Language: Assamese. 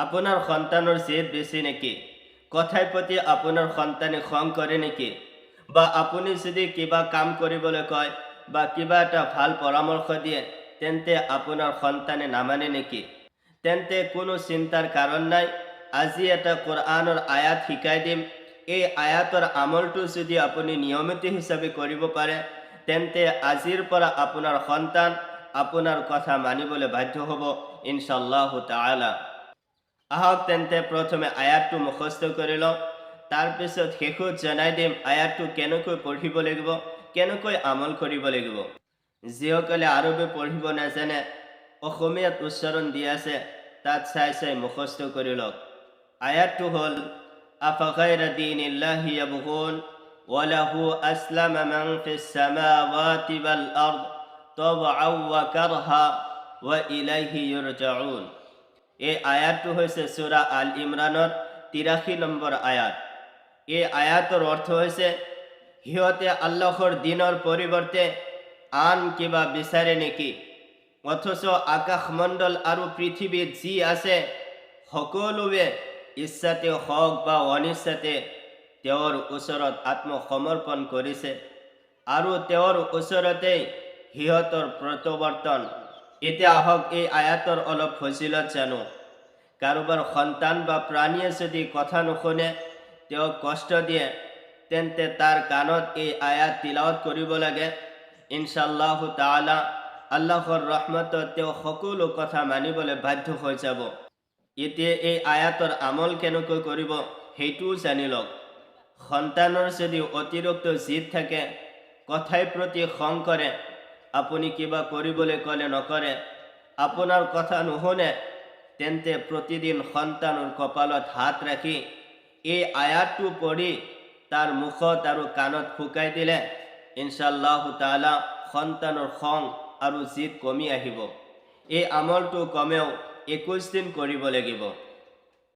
আপোনাৰ সন্তানৰ জেদ বেছি নেকি? কথাই প্ৰতি আপোনাৰ সন্তানে খং কৰে নেকি? বা আপুনি যদি কিবা কাম কৰিবলৈ কয় বা কিবা এটা ভাল পৰামৰ্শ দিয়ে, তেন্তে আপোনাৰ সন্তানে নামানে নেকি? তেন্তে কোনো চিন্তাৰ কাৰণ নাই। আজি এটা কোৰআনৰ আয়াত শিকাই দিম। এই আয়াতৰ আমলটো যদি আপুনি নিয়মিত হিচাপে কৰিব পাৰে, তেন্তে আজিৰ পৰা আপোনাৰ সন্তান আপোনাৰ কথা মানিবলৈ বাধ্য হ'ব ইনশাল্লাহ তাআলা। আহক তেন্তে প্ৰথমে আয়াতটো মুখস্থ কৰি লওঁ, তাৰপিছত শেষত জনাই দিম আয়াতটো কেনেকৈ পঢ়িব লাগিব, কেনেকৈ আমল কৰিব লাগিব। যিসকলে আৰবী পঢ়িব নাজানে, অসমীয়াত উচ্চাৰণ দি আছে, তাত চাই চাই মুখস্থ কৰি লওক। আয়াতটো হ'ল أفغير دين الله يبغون وله أسلم من في السماوات والأرض طوعا وكرها وإليه يرجعون। এই আয়াতটো হৈছে সূৰা আল ইমৰানৰ 83 নম্বৰ আয়াত। এই আয়াতৰ অৰ্থ হৈছে, সিহঁতে আল্লাহৰ দ্বীনৰ পৰিৱৰ্তে আন কিবা বিচাৰে নেকি? অথচ আকাশমণ্ডল আৰু পৃথিৱীত যি আছে, সকলোৱে ইচ্ছাতে হওক বা অনিচ্ছাতে তেওঁৰ ওচৰত আত্মসমৰ্পণ কৰিছে আৰু তেওঁৰ ওচৰতেই সিহঁতৰ প্ৰত্যাৱৰ্তন। এতিয়া আহক এই আয়াতৰ অলপ ফজিলত জানো। কাৰোবাৰ সন্তান বা প্ৰাণীয়ে যদি কথা নুশুনে, তেওঁক কষ্ট দিয়ে, তেন্তে তাৰ কাণত এই আয়াত তিলাৱত কৰিব লাগে। ইনশাল্লাহ তাআলা আল্লাহৰ ৰহমতত তেওঁ সকলো কথা মানিবলৈ বাধ্য হৈ যাব। এতিয়া এই আয়াতৰ আমল কেনেকৈ কৰিব, সেইটোও জানি লওক। সন্তানৰ যদি অতিৰিক্ত জিদ থাকে, কথাই প্ৰতি খং কৰে, আপুনি কিবা কৰিবলৈ ক'লে নকৰে, আপোনাৰ কথা নুশুনে, তেন্তে প্ৰতিদিন সন্তানৰ কপালত হাত ৰাখি এই আয়াতটো পঢ়ি তাৰ মুখত আৰু কাণত ফুকাই দিলে ইনশাল্লাহ তাআলা সন্তানৰ খং আৰু জিদ কমি আহিব। এই আমলটো কমেও 21 দিন কৰিব লাগিব।